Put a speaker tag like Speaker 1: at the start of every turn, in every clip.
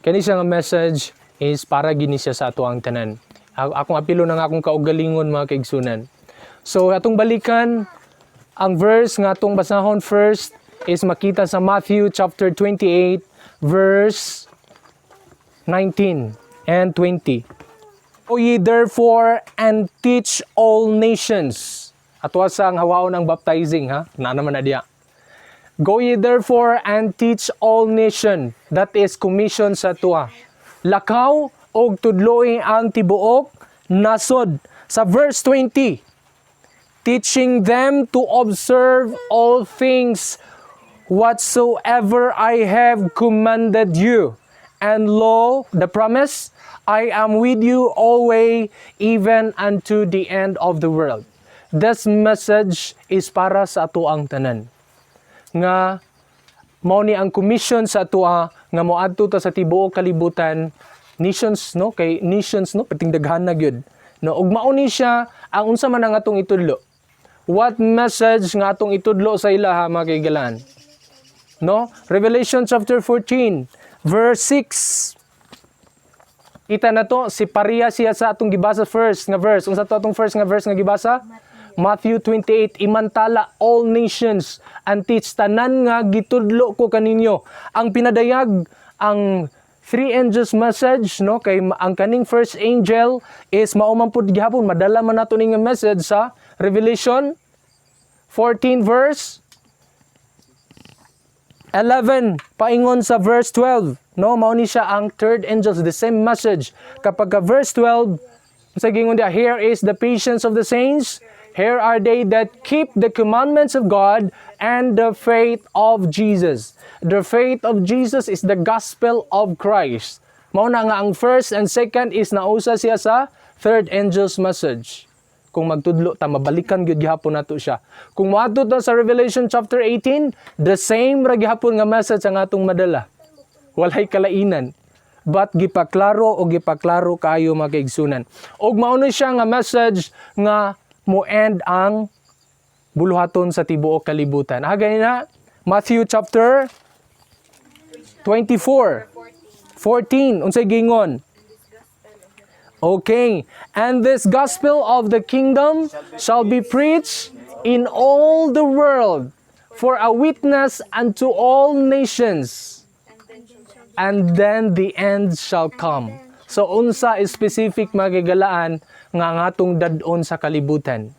Speaker 1: Kani siya nga message is para gini siya sa ato ang tanan. Akong apilo ng akong kaugalingon, mga kaigsunan. So atong balikan ang verse nga atong basahon first is makita sa Matthew chapter 28 verse 19 and 20. "Go ye therefore and teach all nations." Ato sa ang hawaon ang baptizing, ha. Na naman na diya. "Go ye therefore and teach all nation." That is commission sa atoa. Lakaw og tudloi ang tibuok nasod. Sa verse 20, "Teaching them to observe all things whatsoever I have commanded you. And lo," the promise, "I am with you always, even unto the end of the world." This message is para sa ato ang tanan. Nga mao ni ang commission sa atoa nga moadto ta sa tibuok kalibutan, nations, no? Kay nations, no, perting daghan na gyud, no? Ug mao ni siya ang unsa man ang atong itudlo? What message nga atong itudlo sa ilaha, mga kaigalan, no? Revelation chapter 14 verse 6. Kita na to si pareha siya sa atong gibasa first nga verse. Unsa to atong first nga verse nga gibasa? Matthew 28, imantala all nations and teach, tanan nga gitudlo ko kaninyo. Ang pinadayag ang three angels message, no, kay ang kaning first angel is mao man pud gihapon madala man nato ning nga message sa Revelation 14 verse 11 paingon sa verse 12, no? Mao ni siya ang third angels, the same message. Kapag ka verse 12 sa gingon diya, "Here is the patience of the saints. Here are they that keep the commandments of God and the faith of Jesus." The faith of Jesus is the gospel of Christ. Mao na nga ang first and second is nausa siya sa third angel's message. Kung magtudlo ta, mabalikan gyud gihapon nato siya. Kung moadto ta sa Revelation chapter 18, the same ra gihapon nga message ang atong madala. Walay kalainan. But gipaklaro o gipaklaro kaayo, mga kaigsunan. Og mao na siya nga message nga mo end ang buluhaton sa tibuok kalibutan. Ah, gani na Matthew chapter 24 14, unsay gingon? Okay. "And this gospel of the kingdom shall be preached in all the world for a witness unto all nations. And then the end shall come." So unsa specific, magigalaan, nga ngatong dad-on sa kalibutan?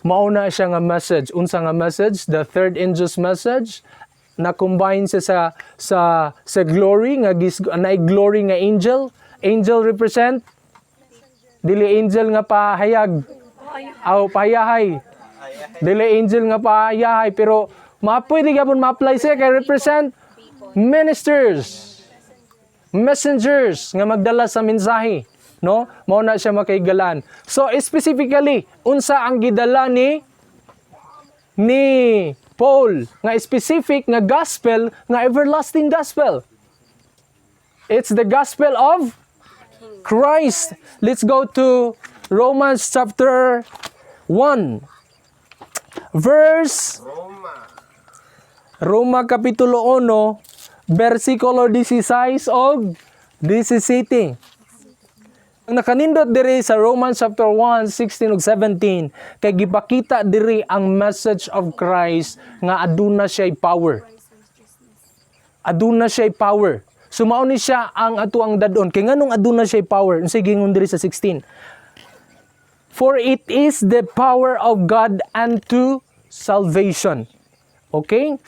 Speaker 1: Mao na siya nga message. Unsa nga message? The third angel's message na combine siya sa glory nga gis na glory nga angel. Angel represent dili angel nga pahayag. Aw, pahayahay. Dili angel nga pahayahay, pero ma pwede gyapon ma-apply siya kay represent ministers, messengers nga magdala sa mensahe, no? Mao na siya, makaigalan. So specifically, unsa ang gidala ni Paul nga specific nga gospel, nga everlasting gospel? It's the gospel of Christ. Let's go to Romans chapter 1 verse
Speaker 2: Roma.
Speaker 1: Roma kapitulo 1 versikulo 16 og 17. Ang nakanindot diri sa Romans chapter 1, 16 ug 17 kay gipakita diri ang message of Christ nga aduna siya power. Aduna siya power. So mao ni siya ang ato ang dadon. Kay nganong aduna siya power? Unsay gingon diri sa 16? "For it is the power of God unto salvation." Okay?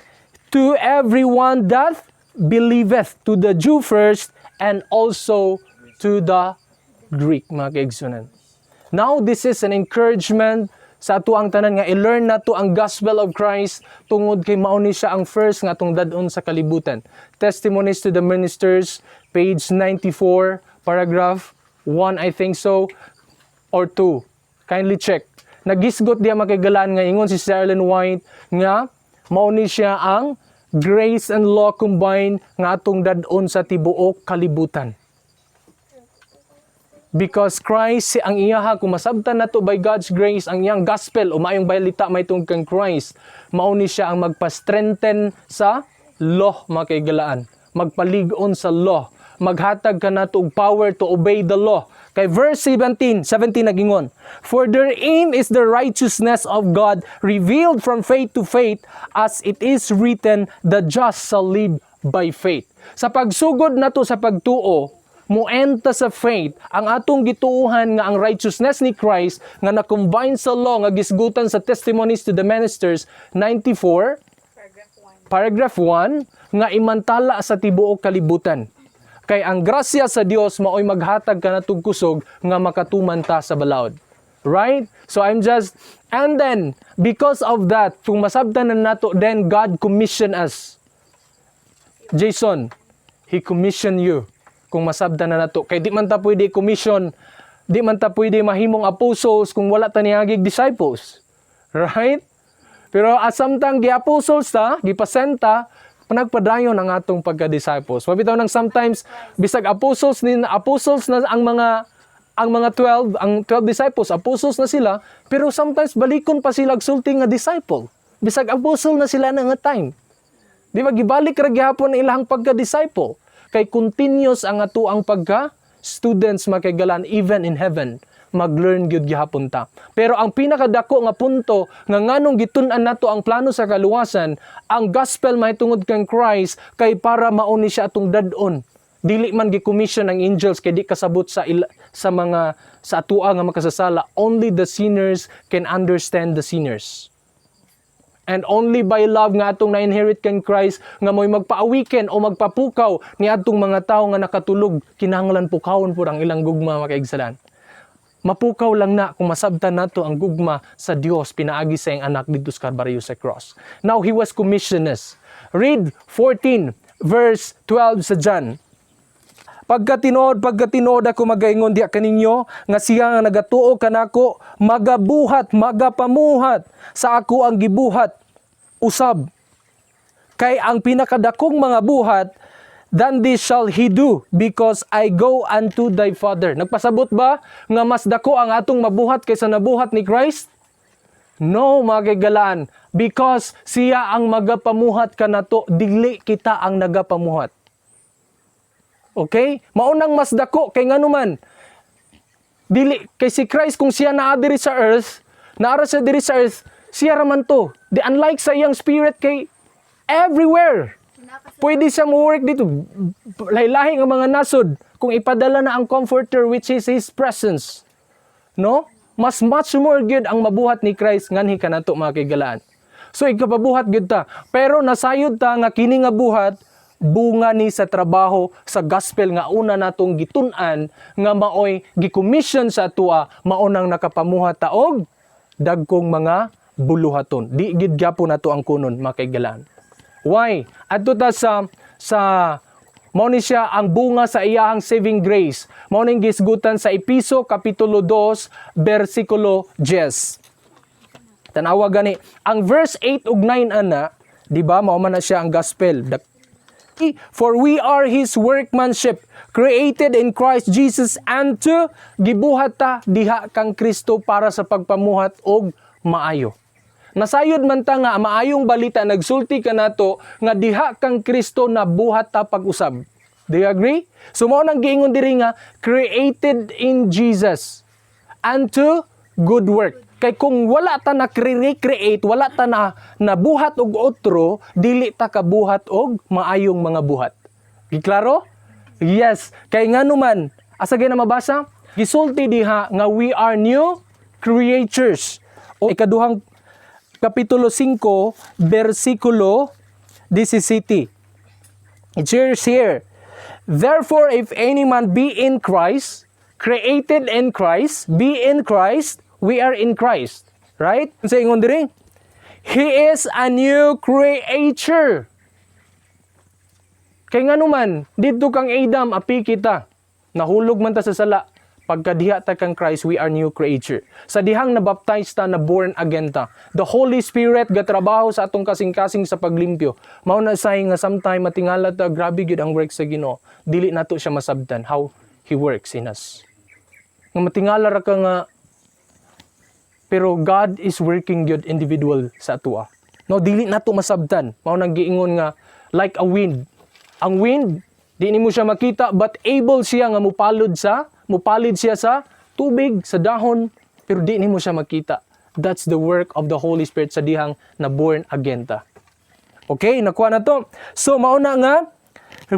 Speaker 1: "To everyone that believeth, to the Jew first and also to the Greek," mga kaigsunan. Now, this is an encouragement sa ato ang tanan nga i-learn nato ang gospel of Christ tungod kay mao ni siya ang first nga atong dad-on sa kalibutan. Testimonies to the Ministers, page 94, paragraph 1, I think so, or 2. Kindly check. Nagisgot diya, makigalaan, nga ingon si Sir Ellen White nga mao ni siya ang grace and law combined nga atong dad-on sa tibuok kalibutan. Because Christ, ang iyaha, kung masabtan nato by God's grace, ang iyang gospel o maayong balita may tungod kang Christ, mao ni siya ang magpa-strengthen sa law, mga kaigalaan. Magpalig-on sa law. Maghatag kanato og power to obey the law. Kay verse 17 nagingon, "For therein is the righteousness of God revealed from faith to faith, as it is written, 'The just shall live by faith.'" Sa pagsugod nato sa pagtuo, muenta sa faith, ang atong gituuhan nga ang righteousness ni Christ nga na-combine sa law nga gisgutan sa Testimonies to the Ministers 94
Speaker 2: Paragraph 1.
Speaker 1: Paragraph 1 nga imantala sa tibuok kalibutan. Kay ang grasya sa Dios maoy maghatag kanatog kusog nga makatuman ta sa balaod. Right? So I'm just and then because of that, kung masabtan na nato, then God commission us. Jason, He commission you. Kung masabtan na nato kay di man ta pwede commission, di man ta pwede mahimong apostles kung wala ta niagig disciples. Right? Pero asamtang gi-apostles ta, gipasenta, nagpadayon ang atong pagka-disciples. Mabitaw nang sometimes bisag apostles ni apostles na ang mga 12, ang 12 disciples, apostles na sila, pero sometimes balikon pa sila og sulti nga disciple. Bisag apostle na sila na nga time. Di ba gibalik ra gihapon ang ilang pagka-disciple? Kay continuous ang ato ang pagka students, makaigalan, even in heaven mag-learn gyud gihapon ta. Pero ang pinakadako nga punto nga nganong gitun-an nato ang plano sa kaluwasan, ang gospel mahitungod kang Christ, kay para mao ni siya atong dad-on. Dili man gi-commission ang angels kay di kasabot sa mga sa atua nga makasasala. Only the sinners can understand the sinners. And only by love nga atong na-inherit kang Christ nga mo'y magpa-awaken o magpapukaw ni adtong mga tawo nga nakatulog, kinahanglan pukawon pud ang ilang gugma, makaigsalan. Mapukaw lang na kung masabtan nato ang gugma sa Dios pinaagi sa iyang anak didto sa Kalbaryo sa cross. Now he was commissioned us. Read 14 verse 12 sa John. "Pagkatinuod, pagkatinuod ako magaingon diha kaninyo nga siya nga nagatuo kanako magabuhat, magapamuhat sa ako ang gibuhat usab. Kay ang pinakadakong mga buhat than this shall he do, because I go unto thy Father." Nagpasabot ba nga mas dako ang atong mabuhat kaysa nabuhat ni Christ? No, mga kaigalaan, because siya ang magapamuhat kanato, dili kita ang nagapamuhat. Okay? Maunang mas dako kay nganuman dili kay si Christ, kung siya naa diri sa earth, naara siya diri sa earth, siya ra man to. Di unlike sa iyang spirit kay everywhere. Pwede siya mo work dito. Lahi-lahi nga mga nasod kung ipadala na ang Comforter, which is His presence. No? Mas much more good ang mabuhat ni Christ nganhi kanato, mga kaigalaan. So ikapabuhat gyud ta. Pero nasayod ta nga kini nga buhat bunga ni sa trabaho sa gospel nga una natong gitun-an nga maoy gi-commission sa atua, mao nang nakapamuhat ta og dagkong mga buluhaton. Di gid gyapon nato ang kunon, mga kaigalaan. Why? Adto ta sa mao ni siya ang bunga sa iyahang saving grace. Mao ning gisgutan sa Epeso kapitulo 2 bersikulo 10. Tanawa gani ang verse 8 ug 9 ana, di ba mao man na siya ang gospel. "For we are His workmanship, created in Christ Jesus unto," gibuhat ta diha kang Kristo para sa pagpamuhat og maayo. Nasayod man ta nga maayong balita nagsulti kanato nga diha kang Kristo nabuhat ta pag-usab. Do you agree? So mao nang giingon diri nga created in Jesus unto good work. Kay kung wala ta na recreate, wala ta na nabuhat og otro, dili ta kabuhat og maayong mga buhat. Giklaro? Yes. Kay ngano man, asa gyud na mabasa? Gisulti diha nga we are new creatures. O ikaduhang kapitulo 5 bersikulo 17. It says here, "Therefore, if any man be in Christ, created in Christ, be in Christ," we are in Christ. Right? Sa ingon diri, "he is a new creature." Kay ngano man, didto kang Adam, api kita. Nahulog man ta sa sala. Pagkadiha ta kang Christ, we are new creature. Sa dihang nabaptize ta, na born again ta. The Holy Spirit gatrabaho sa atong kasing-kasing sa paglimpyo. Mao na say nga sometime matingala ta, grabe gyud ang work sa Ginoo. Dili nato siya masabtan how He works in us. Nga matingala ra ka nga pero God is working gyud individual sa atoa. No, dili nato masabtan. Mao nang giingon nga like a wind. Ang wind, di nimo siya makita, but able siya nga mupalid siya sa tubig, sa dahon, pero di nimo siya makita. That's the work of the Holy Spirit sa dihang na born again ta. Okay, nakuha na to. So mauna nga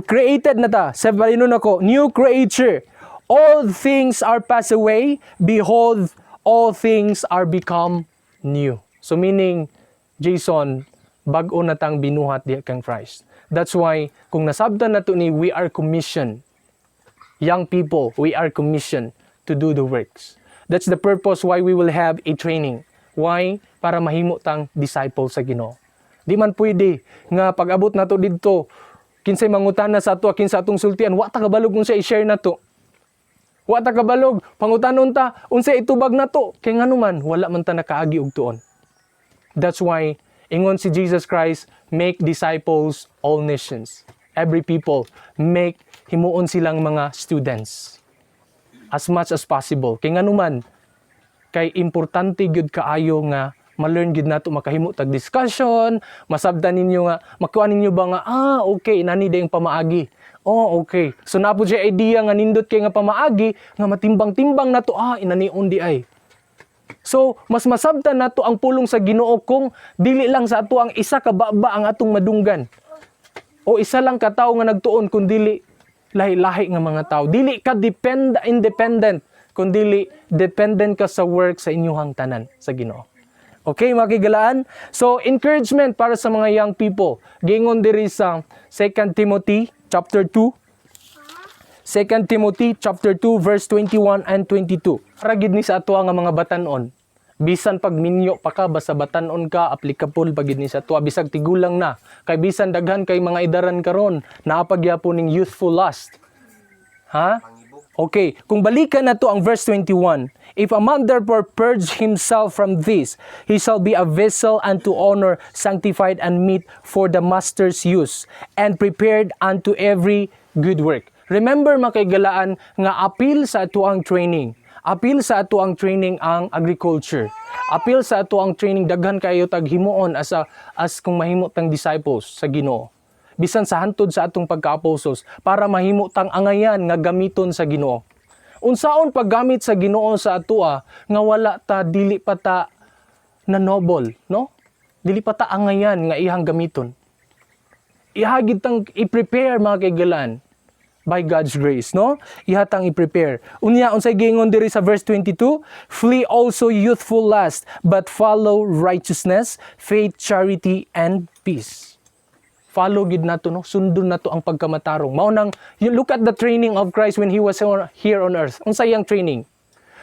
Speaker 1: created na ta. Sa balinon ako, new creature. All things are passed away. Behold, all things are become new. So meaning, Jason, bag-o na tang binuhat diha kang Christ. That's why, kung nasabtan na to ni, we are commissioned. Young people, we are commissioned to do the works. That's the purpose why we will have a training. Why? Para mahimo tang disciple sa Ginoo. Di man pwede nga pag-abot nato didto, kinsay mangutana sa ato, kinsa atong sultian, wa ta kabalog kung sa i-share nato. Wa ta kabalog, pangutanon ta, unsay itubag nato, kay ngano man wala man ta nakaagi og tuon. That's why ingon si Jesus Christ, "Make disciples all nations." Every people, make himuon silang mga students as much as possible. Kay ngano man, kay importante gyud kaayo nga ma-learn gyud nato makahimo tag discussion, masabtan ninyo nga makuha ninyo ba nga, "Ah, okay, nani yung pamaagi. Oh, okay." So naa pod siya idea nga nindot kay nga pamaagi nga matimbang-timbang nato, "Ah, inanion di ay." So, mas masabtan nato ang pulong sa Ginoo kung dili lang sa ato ang isa ka baba ang atong madunggan. O isa lang ka tawo nga nagtuon, kun dili lahi-lahi nga mga tao. Dili ka depend independent, kun dili dependent ka sa work sa inyuhang tanan sa Ginoo. Okay, mga kigalaan? So, encouragement para sa mga young people. Giingon diri sa 2 Timothy chapter 2. 2 Timothy chapter 2 verse 21 and 22. Para gid ni sa ato nga mga batanon. Bisan pag minyo pa ka, basta batanon ka, applicable pa gid ni sa ato bisag tigulang na. Kay bisan daghan kay mga idaran karon, naa pa gyapon ning youthful lust. Ha? Okay, kung balikan na to ang verse 21, "If a man therefore purge himself from this, he shall be a vessel unto honor, sanctified and meet for the master's use, and prepared unto every good work." Remember, mga kaigalaan, nga apil sa ato ang training. Apil sa ato ang training ang agriculture. Apil sa ato ang training, daghan kayo tag himuon as kung mahimo tang disciples sa Ginoo, bisan sa hantod sa atong pagka-apostles, para mahimo tang angayan nga gamiton sa Ginoo. Unsaon paggamit sa Ginoo sa atoa nga wala ta, dili pa ta na noble, no? Dili pa ta angayan nga iyang gamiton. Ihagid tang i-prepare, mga kaigalan, by God's grace, no? Ihatang i-prepare. Unya, unsay giingon diri sa verse 22? "Flee also youthful lust, but follow righteousness, faith, charity, and peace." Follow gid nato, no? Sundon nato ang pagkamatarong. Mao nang you look at the training of Christ when he was here on earth. Unsa iyang training?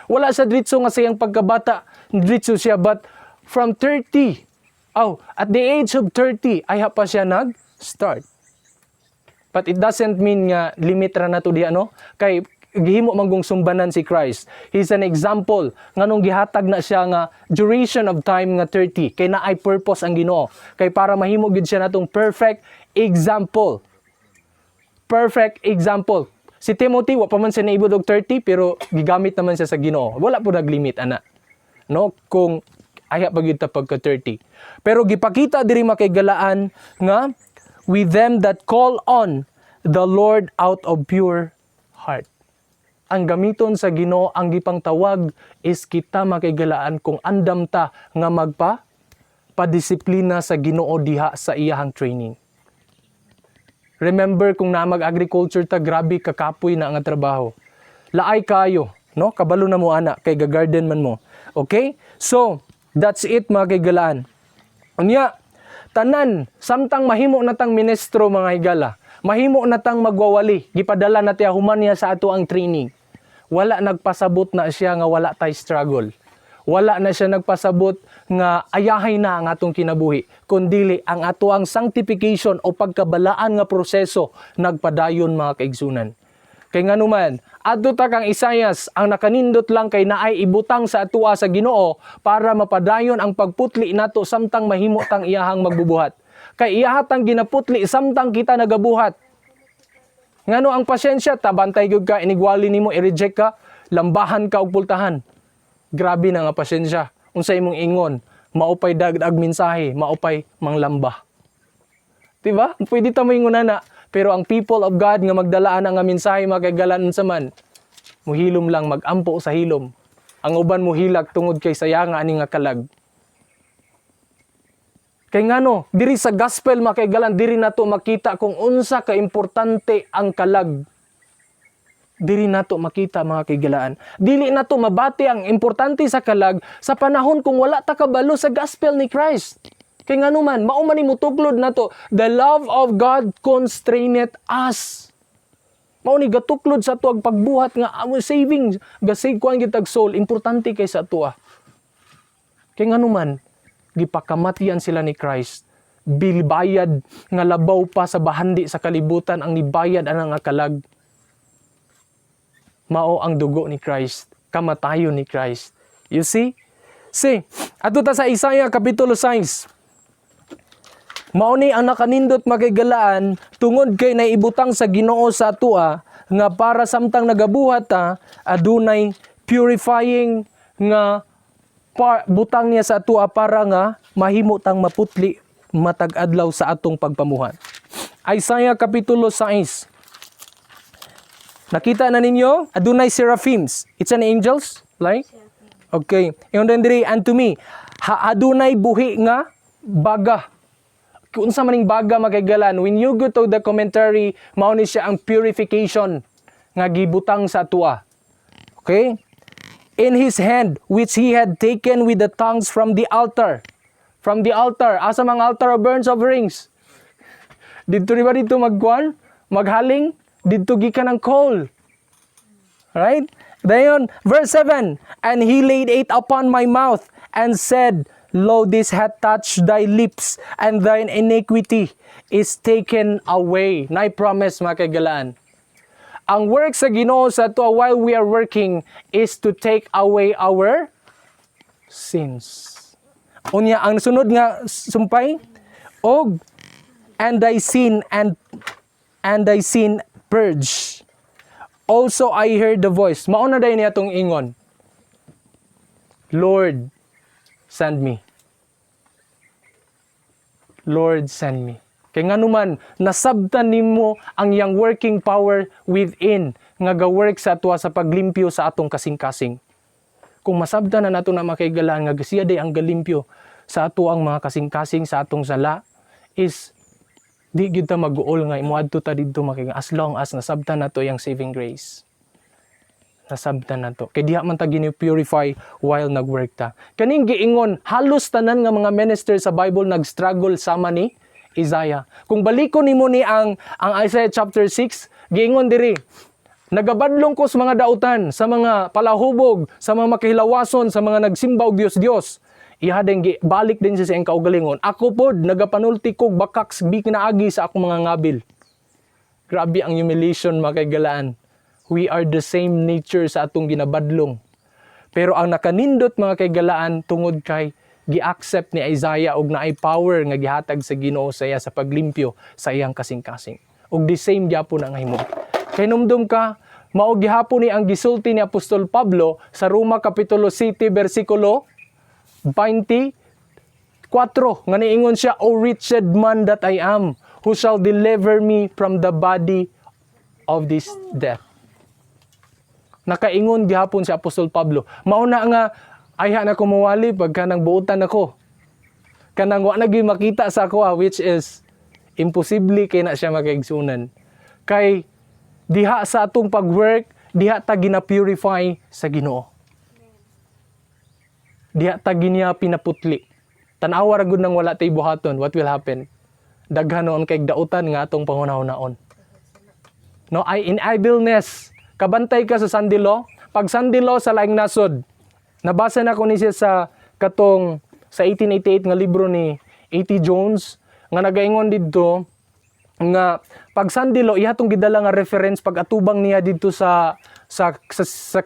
Speaker 1: Wala sa diretso nga sa iyang pagkabata, diretso siya, but from 30, oh, at the age of 30 ay pa siya nag start. But it doesn't mean nga limit ra nato diha, no? Kay gihimo man gong sumbanan si Christ. He's an example nganong gihatag na siya nga duration of time nga 30, kay naay purpose ang Ginoo. Kay para mahimo gid siya natong perfect example. Perfect example. Si Timothy, wa pa man siya naibot og 30, pero gigamit naman siya sa Ginoo. Wala po naglimit ana. No, kung ayha pa gyud ta pagka 30. Pero gipakita diri, makaigalaan, nga with them that call on the Lord out of pure heart. Ang gamiton sa Ginoo, ang gipangtawag is kita, makaigalaan, kung andam ta nga magpa padisiplina sa Ginoo diha sa iyahang training. Remember, kung na mag-agriculture ta, grabe kakapoy na nga trabaho. Laay kayo, no? Kabalo na mo ana kay ga-garden man mo. Okay? So, that's it, mga kaigalaan. Unya, tanan, samtang mahimo na tang ministro, mga higala, mahimo na tang magwawali, gipadala na tiya human niya sa ato ang training. Wala nagpasabot na siya nga wala tay struggle. Wala na siya nagpasabot nga ayahay na ang atong kinabuhi. Kundili ang ato ang sanctification o pagkabalaan nga proseso nagpadayon, mga kaigsunan. Kay nganuman, adto ta kang Isayas, ang nakanindot lang kay naay ibutang sa atua sa Ginoo para mapadayon ang pagputli nato samtang mahimo tang iyahang magbubuhat. Kay iyahatang ginaputli samtang kita nagabuhat. Ngano ang pasyensya, tabantay gyud ka, inigwali nimo, i-reject ka, lambahan ka og pultahan. Grabe na nga pasyensya. Unsa imong ingon, maupay dag-ag mensahe, maupay manglamba. Diba? Pwede ta moingon na. Pero ang people of God nga magdalaan ang mensahe, mga kaigalan, unsa man, muhilom lang, magampo sa hilom. Ang uban muhilak tungod kay sayanga ani nga kalag. Kay ngano, diri sa gospel, mga kaigalan, diri nato makita kung unsa ka importante ang kalag. Diri nato makita, mga kaigalaan. Dili nato mabati ang importante sa kalag sa panahon kung wala ta kabalo sa gospel ni Christ. Kay ngano man, mao man ni mutuklod nato, the love of God constraineth us. Mao ni gatuklod sa ato ang pagbuhat nga amo saving, ga-save kuan gitag soul, importante kay sa atoa. Kay ngano man, gipakamatian sila ni Christ. Bilbayad nga labaw pa sa bahandi sa kalibutan ang nibayad anang nga kalag. Mao ang dugo ni Christ, kamatayon ni Christ. You see? See, adto ta sa Isaiah Kapitulo 6. Mao ni ang nakanindot, makigalaan, tungod kay naibutang sa Ginoo sa atua nga para samtang nagabuhat ta, adunay purifying nga butang niya sa atua para nga mahimo tang maputli matag adlaw sa atong pagpamuhat. Isaiah Kapitulo 6. Nakita na ninyo? Adunay seraphims. It's an angels, like? Okay. Ingon din diri, unto me, ha, adunay buhi nga baga. Kung unsa maning baga, makaigalan, when you go to the commentary, mao ni siya ang purification nga gibutang sa atua. Okay? In his hand, which he had taken with the tongs from the altar. From the altar. Asa mang altar of burnt offerings? Didto di ba didto magkuan? Maghaling? Didto gikan ang coal. Right? Dayon, verse 7, "And he laid it upon my mouth and said, 'Lo, this hath touched thy lips, and thine iniquity is taken away.'" Nay promise, mga kaigalaan. Ang work sa Ginoo sa ato while we are working is to take away our sins. Unya ang sunod nga sumpay og "and thy sin and thy sin purge." "Also I heard the voice." Mao na dayon niya tong ingon. "Lord, send me. Lord, send me." Kay ngano man, nasabtan nimo ang iyang working power within nga ga-work sa atwa sa paglimpyo sa atong kasing-kasing. Kung masabtan na nato na, makaigalaan, nga siya day ang galimpyo sa ato ang mga kasing-kasing sa atong sala is di gyud ta mag-uol nga imuadto ta didto makiga as long as nasabtan nato yang saving grace. Nasabtan nato. Kay diha man ta gini-purify while nag-work ta. Kaning giingon, halos tanan nga mga minister sa Bible nag-struggle sama ni Isaiah. Kung balikon nimo ni ang Isaiah chapter 6, giingon diri, "Nagabadlong ko sa mga dautan, sa mga palahubog, sa mga makihilawason, sa mga nagsimba og Dios-Dios." Iha din balik din siya sa iyang kaugalingon. "Ako pod nagapanulti kog bakak sa naagi sa akong mga ngabil." Grabe ang humiliation, mga kaigalaan. We are the same nature sa atong ginabadlong. Pero ang nakanindot, mga kaigalaan, tungod kay gi-accept ni Isaiah og naay power nga gihatag sa Ginoo sa iya sa paglimpyo sa iyang kasing-kasing. Ug the same gyapon ang himo. Kay numdum ka, mao gihapon ni ang gisulti ni Apostol Pablo sa Roma Kapitulo 7 bersikulo 24 nga niingon siya, "O wretched man that I am, who shall deliver me from the body of this death?" Nakaingon gihapon si Apostol Pablo. Mao na nga ayha na ko mawali pagka nang buutan ako. Kanang wa na gyud makita sa ako, which is imposible kay na siya makaigsunan. Kay diha sa atong pag-work, diha ta gina-purify sa Ginoo. Diha ta ginya pinaputli. Tan-awa ra gud nang wala tay buhaton, what will happen? Daghan noon kay dautan nga atong panghunahon. No, ay in idleness. Kabantay ka sa Sunday law. Pag Sunday law sa laing nasod, nabasa na ko ni siya sa katong sa 1888 nga libro ni A.T. Jones nga nagaingon didto nga pag Sunday law, iya tong gidala nga reference pag atubang niya didto sa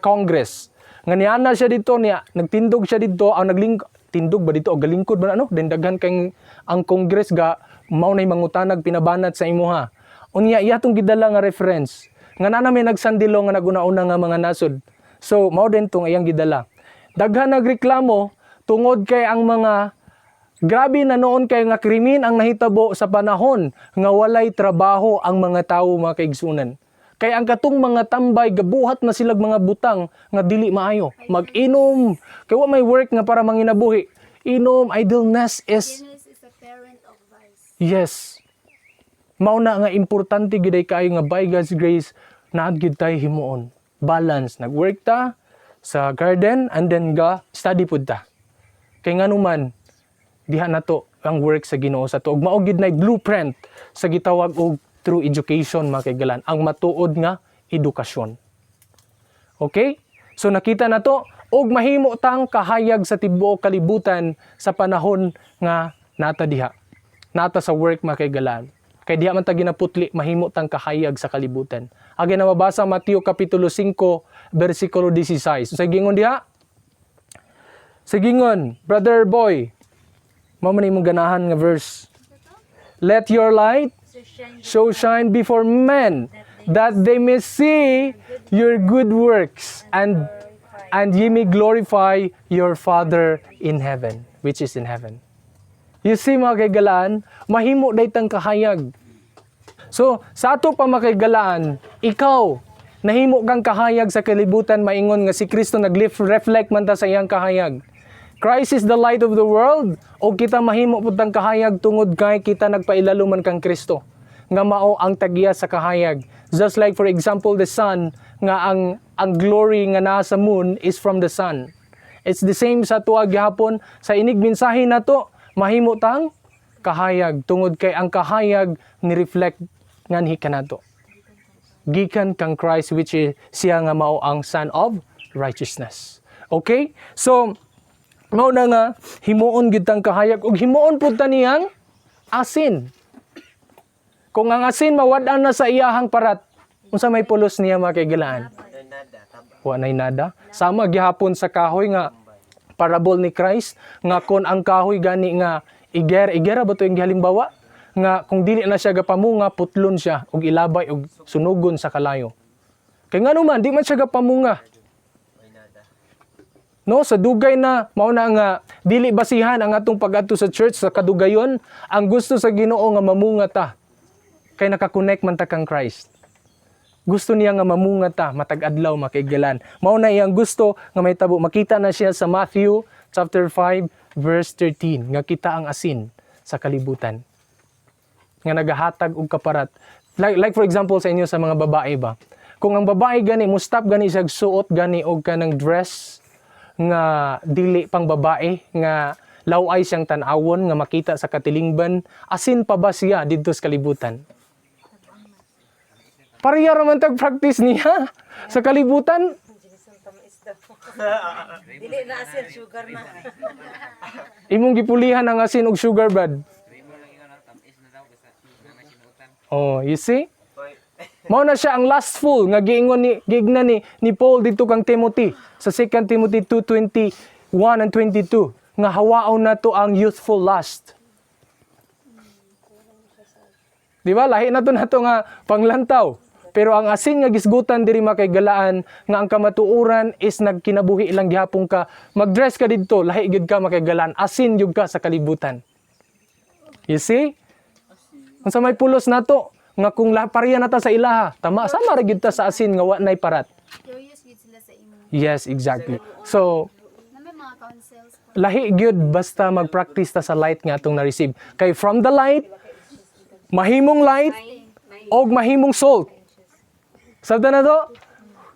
Speaker 1: Congress nga niana siya didto, niya nagtindog siya didto, ang nagling tindog ba dito o galingkod ba na, ano then daghan kay ang Congress ga mao nay mangutanag pinabanat sa imuha. Unya iya tong gidala nga reference nga naa na may nag-Sunday law nga naguna-una nga mga nasod, so mao din tong iyang gidala. Daghan nagreklamo tungod kay ang mga Grabe na noon kay nga krimen ang nahitabo sa panahon nga walay trabaho ang mga tawo, mga kaigsunan. Kay ang katong mga tambay gabuhat na silag mga butang nga dili maayo. Mag-inom, kay wa may work nga para manginabuhi. Inom, idleness is
Speaker 2: Idleness is a parent of vice.
Speaker 1: Yes. Mao na nga importante gid ay kaayo nga by God's grace naa gid tay himuon. Balance, nag-work ta sa garden and then ga study pud ta. Kay nganuman diha na to ang work sa Ginoo sa to. Ug mao gid nay blueprint sa gitawag og true education, mga kaigalan, ang matuod nga edukasyon. Okay? So nakita na to og mahimo tang kahayag sa tibuok kalibutan sa panahon nga nata diha. Nata sa work, mga kaigalan. Kay diha man ta ginaputli, mahimo tang kahayag sa kalibutan. Agi na mabasa Mateo kapitulo 5 bersikulo 16. Sa gingon diha? Sa gingon, Brother Boy, mao man imong ganahan nga verse. "Let your light
Speaker 3: So shine
Speaker 1: so shine before men that they may see your good works and ye may glorify your Father in heaven, which is in heaven." You see, mga kaigalaan, mahimo day tang kahayag. So, sa ato pa, mga kaigalaan, ikaw, nahimo kang kahayag sa kalibutan, maingon nga si Kristo nag-reflect man ta sa iyang kahayag. Christ is the light of the world, o kita mahimo pud tang kahayag tungod kay kita nagpailalo man kang Kristo nga mao ang tagya sa kahayag. Just like, for example, the sun, nga ang glory nga naa sa moon is from the sun. It's the same sa tuwa gihapon sa inig mensahe nato, mahimo tang kahayag tungod kay ang kahayag ni reflect nganhi kanato. Gikan kang Christ, which is siya nga mao ang Son of Righteousness. Okay? So mao na nga himuon gyud tang kahayag ug himuon pud ta niyang asin. Kung ang asin mawad-an na sa iyahang parat, unsa may pulos niya, mga kaigalaan? Wa nay nada. Sama gihapon sa kahoy nga parable ni Christ, nga kon ang kahoy gani nga iger, igera ba to yung gihalimbawa? Nga kung dili na siya gapamunga, putlon siya ug ilabay ug sunugon sa kalayo. Kay ngano man di man siya gapamunga. No, sa dugay na mao na nga dili basihan ang atong pag-adto sa church sa kadugayon, ang gusto sa Ginoo nga mamunga ta. Kay naka-connect man ta kang Christ. Gusto niya nga mamunga ta matag adlaw, makaigalan. Mao na iyang gusto nga mahitabo. Makita na siya sa Matthew chapter 5 verse 13 nga kita ang asin sa kalibutan. Nga nagahatag og kaparat. Like for example sa inyo, sa mga babae ba. Kung ang babae gani mo stop gani siya suot gani og kanang dress nga dili pang babae, nga laway siyang tan-awon nga makita sa katilingban, asin pa ba siya didto sa kalibutan? Pareha ra man tag practice niya sa kalibutan.
Speaker 3: Dili na asin, sugar na.
Speaker 1: Imong gipulihan ang asin og sugar, brad. Oh, you see? Mao na siya ang lustful nga giingon ni giigna ni Paul dito kang Timothy sa 2 Timothy 2:21 and 22 nga hawaon nato ang youthful lust. Di ba? Lahi na to nato nga panglantaw. Pero ang asin nga gisgutan diri, makaigalaan, nga ang kamatuoran is nagkinabuhi lang gihapon ka, magdress ka didto, lahi gyud ka, makaigalaan, asin gyud ka sa kalibutan. You see? Unsa may pulos nato nga kung pareha na ta sa ilaha, tama sama ra gyud ta sa asin nga wa nay parat.
Speaker 2: Curious gyud sila sa imo.
Speaker 1: Yes, exactly. So,
Speaker 2: Na may mga counsels po.
Speaker 1: Lahi gyud basta mag-practice ta sa light nga atong na-receive. Kay from the light, mahimong light og mahimong salt. Sabta na to?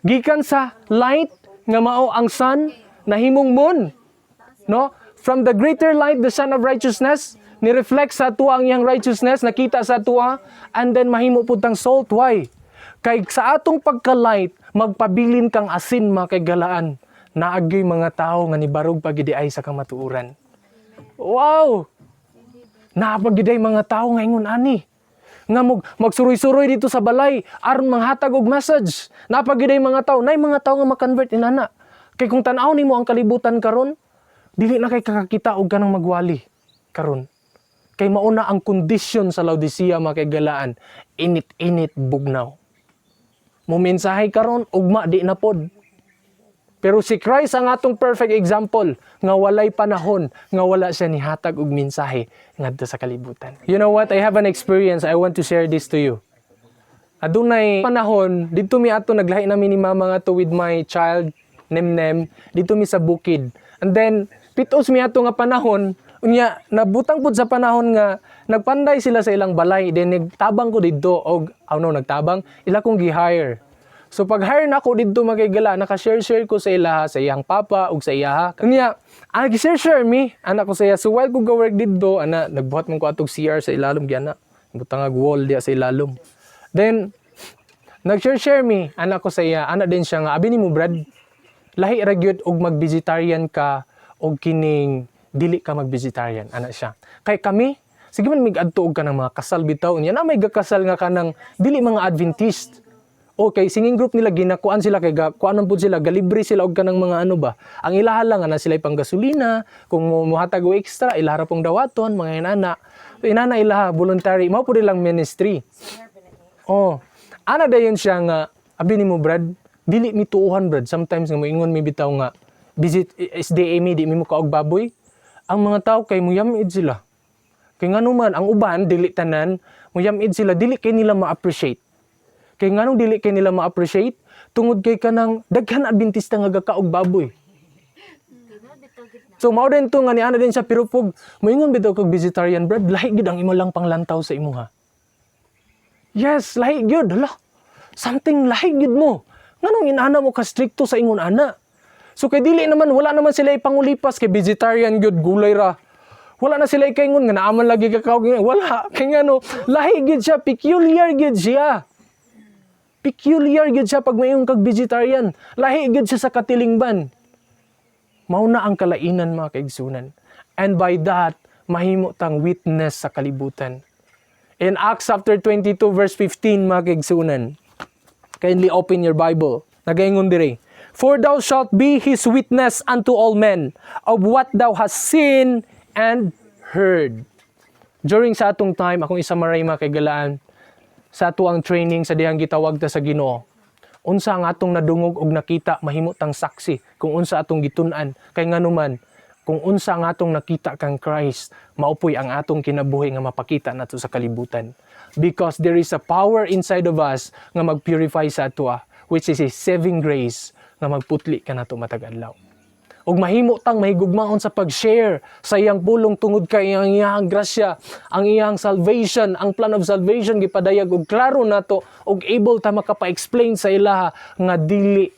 Speaker 1: Gikan sa light nga mao ang sun, nahimong moon. No? From the greater light, the Sun of Righteousness, ni-reflect sa atua ang iyang righteousness, nakita sa atua, and then mahimo pud tang salt. Why? Kay sa atong pagka-light, magpabilin kang asin, mga kaigalaan. Naagyoy mga tao nga nibarog pagidiay sa kamatuoran. Wow! Napagiday mga tao nga ingon ani nga magsuroy-suroy dito sa balay aron manghatag og message. Napagiday mga tao, nay mga tao nga makonvert inana. Kay kung tan-aw nimo ang kalibutan karon, dili na kay kakakita og kanang magwali karon. Kay mauna ang kondisyon sa Laodicea, mga kaigalaan, init-init, bugnaw. Mo mensahe karon, ugma di na pod. Pero si Christ ang atong perfect example nga walay panahon nga wala siya nihatag og mensahe ngadto sa kalibutan. You know what? I have an experience. I want to share this to you. Adunay panahon didto mi ato, naglahi nami ni mama nga to with my child Nemnem, didto mi sa bukid. And then pitos mi ato nga panahon, unya nabutang pud sa panahon nga nagpanday sila sa ilang balay, then nagtabang ko didto og ano, nagtabang ila kong gi-hire. So pag hire na ako didto, mga kaigala, naka-share-share ko sa ilaha, sa iyang papa ug sa iyaha. Unya, ah, gi-share-share mi, anak ko sa iya. So while ko ga-work didto, ana, nagbuhat man ko atog CR sa ilalom gyana. Butang ag wall diya sa ilalom. Then nag-share-share mi, anak ko sa iya, ana din siya nga, "Abi nimo, Brad, lahi ra gyud og mag-vegetarian ka og kining dili ka mag-vegetarian," ana siya. "Kay kami, sige man mig adto og kanang mga kasal bitaw niya na may gakasal nga kanang dili mga Adventist. Okay, singing group nila ginakuan sila kay kuan pud sila, galibre sila og kanang mga ano ba. Ang ilaha lang ana sila panggasolina, kung muhatag og extra ilaha ra pong dawaton mga inana. So, inana ilaha voluntary, mao pud ilang ministry. Oh, ana dayon siya nga, "Abi nimo, Brad, dili mi tuuhan, Brad. Sometimes nga moingon mi bitaw nga visit SDA mi, di mi mo kaog baboy. Ang mga tao kay muyamid sila. Kay ngano man ang uban, dili tanan, muyamid sila, dili kay nila ma-appreciate." Kay nganong dili kay nila ma-appreciate? Tungod kay kanang daghan Adventista nga gakaog baboy. So mao din to nga ni ana din siya, "Pero pug moingon bitaw kag vegetarian, Brad, lahi gid ang imo lang panglantaw sa imuha. Yes, lahi gyud. Hala. Something lahi gyud mo. Nganong inana mo ka strikto sa ingon ana?" So kay dili naman, wala naman sila ipangulipas kay vegetarian gyud, gulay ra. Wala na sila ikaingon nga naaman lagi ka kaog. Wala kay ngano, lahi gyud siya, peculiar gyud siya. Peculiar gyud siya pag maingon kag vegetarian. Lahi gyud siya sa katilingban. Mao na ang kalainan, mga kaigsunan. And by that, mahimo tang witness sa kalibutan. In Acts chapter 22 verse 15, mga kaigsunan, kindly open your Bible. Nagaingon dire, "For thou shalt be his witness unto all men of what thou hast seen and heard." During sa atong time, akong isamaray, mga kaigalaan, sa ato ang training sa dihang gitawag ta sa Ginoo. Unsa ang atong nadungog og nakita, mahimo tang saksi kung unsa atong gitun-an, kay nganuman kung unsa ang atong nakita kang Christ, maupoy ang atong kinabuhi nga mapakita nato sa kalibutan. Because there is a power inside of us nga mag-purify sa atoa, which is a saving grace nga magputli kanato matag adlaw. Ug mahimo tang mahigugmaon sa pag-share sa iyang pulong tungod kay ang iyang grasya, ang iyang salvation, ang plan of salvation gipadayag og klaro nato ug able ta makapa-explain sa ilaha nga dili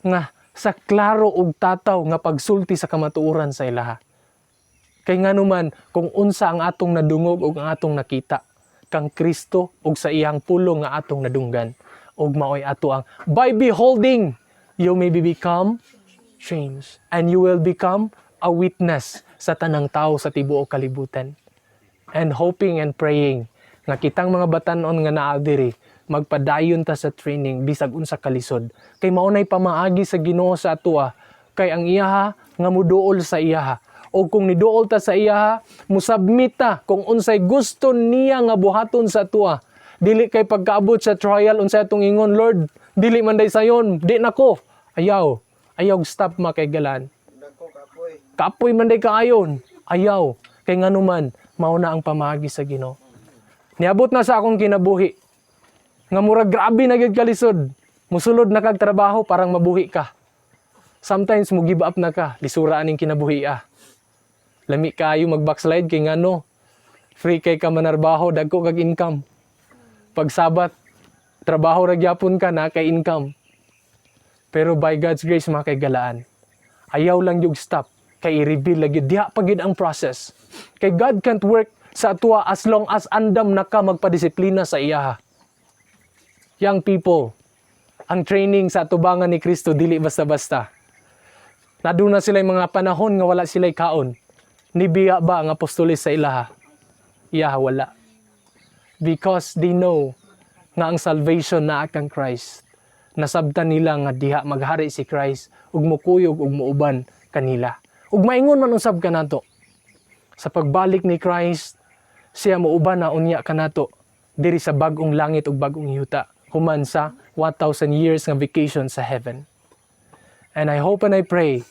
Speaker 1: nga sa klaro ug tataw nga pagsulti sa kamatuoran sa ilaha. Kay nganuman kung unsa ang atong nadungog ug ang atong nakita kang Kristo ug sa iyang pulong nga atong nadunggan, ug maoy ato ang by beholding you may be become changed and you will become a witness sa tanang tao sa tibuok kalibutan. And hoping and praying nga kitang mga batanon nga naa diri, magpadayon ta sa training bisag unsa kalisod, kay mao nay pamaagi sa Ginoo sa atoa, kay ang iyaha nga muduol sa iyaha, o kung niduol ta sa iyaha, musubmit ta kung unsay gusto niya nga buhaton sa atoa. Dili kay pagkaabot sa trial, unsay atong ingon, "Lord, dili man day sayon, di nako." Ayaw, ayaw stop, mga kaigalaan.
Speaker 4: Dako kapoy.
Speaker 1: Kapoy man day kaayon. Ayaw. Kay nganuman, mao na ang pamaagi sa Ginoo. Niabot na sa akong kinabuhi nga murag grabe na gyud kalisod. Musulod na kag trabaho, parang mabuhi ka. Sometimes mo give up na ka, lisura aning kinabuhi ah. Lami kayo mag-backslide kay ngano, free kay ka manarbaho, dagko kag income. Pag Sabat, trabaho ra gyapon ka na kay income. Pero by God's grace, mga kaigalaan, ayaw lang yung stop kay i-reveal lagi diha pa gyud ang process. Kay God can't work sa atoa as long as andam na ka magpadisiplina sa iyaha. Young people, ang training sa atubangan ni Kristo dili basta-basta. Naduna sila mga panahon nga wala sila'y kaon. Nibiya ba ang apostoles sa ilaha? Iyaha wala. Because they know nga ang salvation naa kang Christ. Nasabtan nila nga diha maghari si Christ ug mukuyog ug muuban kanila. Ug maingon man usab kanato. Sa pagbalik ni Christ, siya muuban na unya kanato diri sa bag-ong langit ug bag-ong yuta human sa 1,000 years nga vacation sa heaven. And I hope and I pray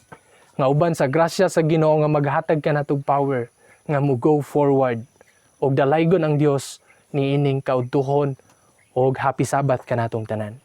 Speaker 1: nga uban sa grasya sa Ginoo nga maghatag ka natog power nga mo go forward og dalaygon ang Dios niining kaudtuhon, og happy Sabbath kanatong tanan.